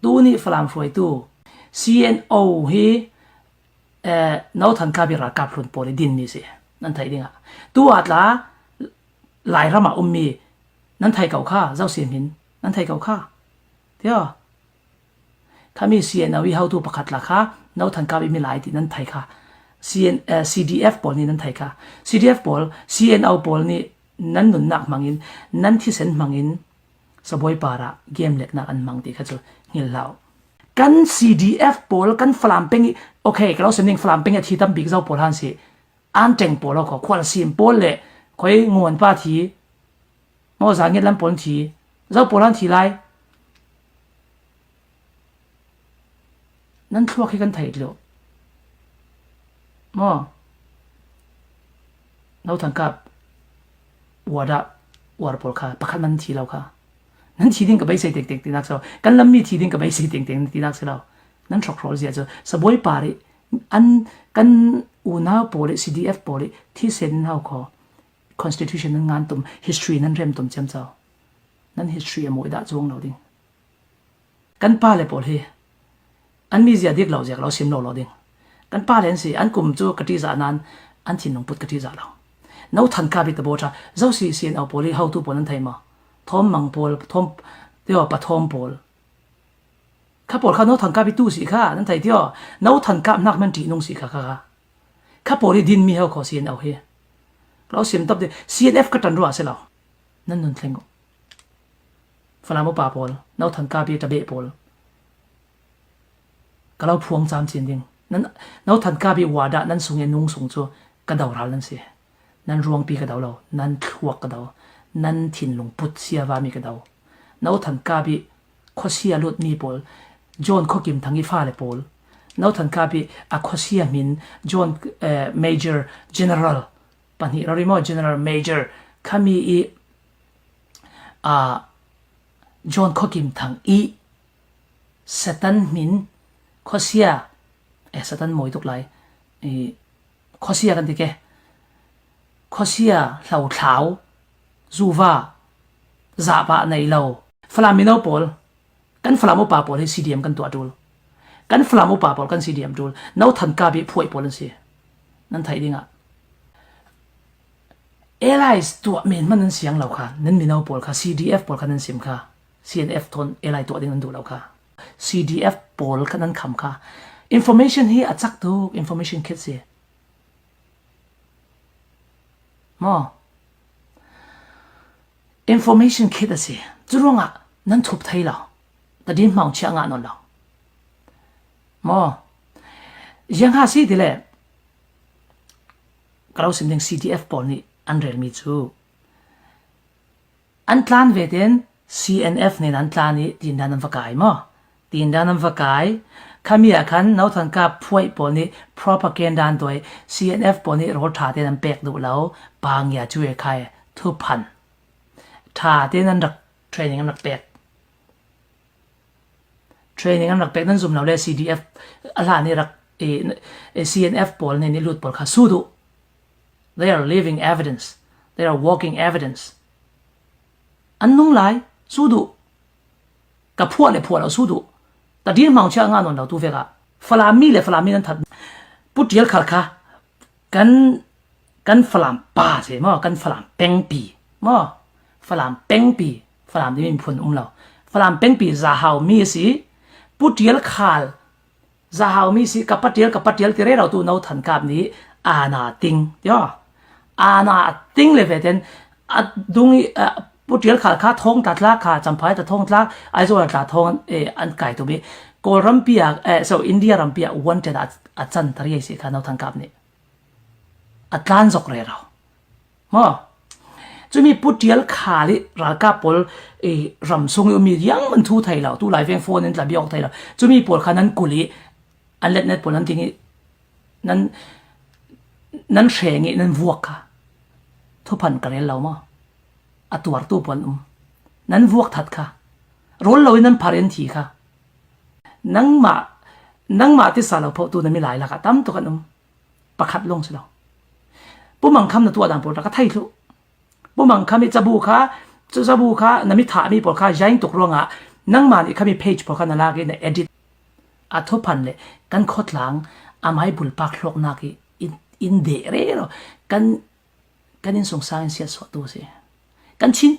Tuni Falam hruaitu CNO hi No Than Kap i ralkap hlun pawl i dinmi si. Nan theih dingah. Tu ah tla Lairam ah ummi nan thei ko kha zo sin hin nan thei ko kha. Tio. Khami CNO i hotu pakhat la kha No Than Kap i mi lai ti nan thei kha. CN, CDF pawl nih nan thei kha. CDF pawl CNO pawl nih nan nunnak hmangin nan thisen hmangin sabawi par ah game letnak an hmang ti kha cu hngil hlah Kan CDF pawl kan Falam peng i okay ka lo sim ning Falam peng i thi tam bik zo pawl han si an teng pawl ko khual sim pawl le khoi nguan pa thi mo za nget lam pawl thi zo pawl han thi lai nan thluak hi kan thei lo mo no thang kap uar ah uar pawl kha pakhat man thi lo kha nan thi ding ka beisei tek tek tinak so kan lammi thi ding ka beisei tek tek tinak si lo nan hrokhrol zia cu sabawi par i an kan unau pawl i CDF pawl i thisen hau kho constitution nan ngan tum history nan rem tum cem chau nan history a mawi dah chuang lo ding Kan pale pawl hi an mizia dik lo ziak lo sim lo lo ding. Kan pale an si an kum cu ka ṭihzah nain an thinlung put ka ṭihzah lo. No than ka bi ta bo ṭha zo si si an pawl hi hotu pawl an thei maw? Thawm mang pawl thawm tio pathawm pawl kha pawl kha no than ka bi tu si kha nan thei tio no than kap nak man ṭih nung si kha kha kha kha pawl hi din mi ho kho CNO hi lo sim top de CNF ka ṭan ruah si lo nan nun thleng Falam upa pawl, Nothan Kapi ṭabeh pawl ka lo phuang camcin ding. Nan Nothan Kapi wadah nan sung i nung sung cu ka do ral nan si. Nan ruangpi ka do lo, nan thluak ka do, nan thinlung put siavami ka do. Nothan Kapi khuasia lutmi pawl, John Khuakim Thang i fale pawl, Nothan Kapi a khuasia min John eh, Major General pahnih rarimo General Major khami i John Khuakim Thang i Satan min khuasia eh Satan mawi tuk lai i khuasia kan ti ke khuasia hlothlau zuva zahpah nei lo Falam mino pawl kan Falam upa pawl hi CDM kan tuah ṭul kan Falam upa pawl kan CDM ṭul no than ka bi phuai pawl an si nan theih dingah Allies tuah men hmanh nan siang lo kha nan mino pawl kha CDF pawl kha nan sim kha CNF thawn ally tuah ding nan duh lo kha CDF pawl kha nan kham kha information hi a cak tuk information kit si maw information kit a si cu ruangah nan thup thei lo tadin hmang chia ngah non lo maw yang ha si ti le Ka lo sim ding CDF pawl nih an relmi cu an tlan ve ten CNF nen an tlan i tindan an va kai maw? Tindan an va kai. Khami ah khan Nothan Kap phuai pawl nih propaganda an tuah i CNF pawl nih rawl ṭha tein an pek duh lo. Pa ngia cu e khai thuphan. Ṭha tein an rak training an rak pek. Training an rak pek nan zum lo le CDF a hlan i rak i CNF pawl nih nih lut pawl kha su duh. They are living evidence. They are walking evidence. An nung lai su duh. Ka phuah le phuah lo su duh. Ta dir mang chia nga non lo tu vek ah. Falam mi le Falam mi nan that. Pu Tial Khal kha kan kan Falam pa se maw kan Falam pengpi maw Falam pengpi Falam timi miphun um lo Falam pengpi Zahau mi a si Pu Tial Khal Zahau mi si ka patial ka patial ti rero tu no than kap nih ana ting tio ana ting le ve ten a dung i Pu Tial Khal kha thong tla tla kha Champhai ta thong tla Aizawl tla thong an kai tu bi Kawlram pi ah so India ram pi ah wanted a chan tari si kha no than kap nih a tlan zok re ro maw cumi pu tial khal i ralkap pawl i ram sung i umi yang man thu thei lo tu lai veng phone in tla biok thei lo cumi pawl kha nan kul i an let net pawl nan ting i nan nan hreng i nan vuak kha thuphan ka rel lo maw a tuar tu pawl um nan vuak that kha rol lo in nan phar in thi kha nangmah nangmah ti sa lo pho tu na mi lai lakah tam tuk an um pakhat lawng si lo pumang kham na tuah dan pawl ka thei thlu pumang kham i cabu kha cu cabu kha na mi thah mi pawl kha jain tuk ruangah Nangmah nih khami page pawl kha na lak i na edit. A thuphan le kan khawtlang amai bulpak hlawknak i in deh re ro kan kan in sungsang in siat sawh tu si. Kan Chin.